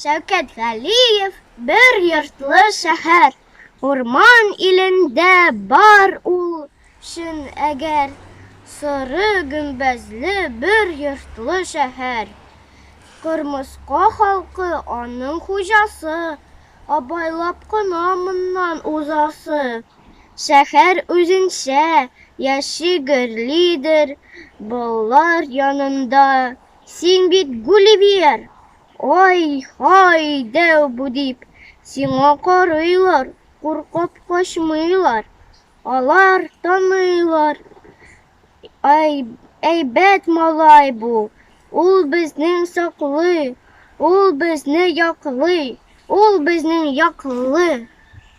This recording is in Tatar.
Шәүкәт Галиев бер йортлы шәһәр. Урман илендә бар ул чын әгәр. Соры гөмбәзле бер йортлы шәһәр. Кырмыска халкы аның хуҗасы. Абайлап кына моннан узасы. Шәһәр үзенчә яши гөрлидер Балалар янында. Син бит Гулливер! Ай-һай, дәү бу дип, сиңа карыйлар, куркып качмыйлар. Алар таныйлар. Ай, әйбәт малай бу. Ул безнең саклый, ул безне яклый, ул безнең яклы.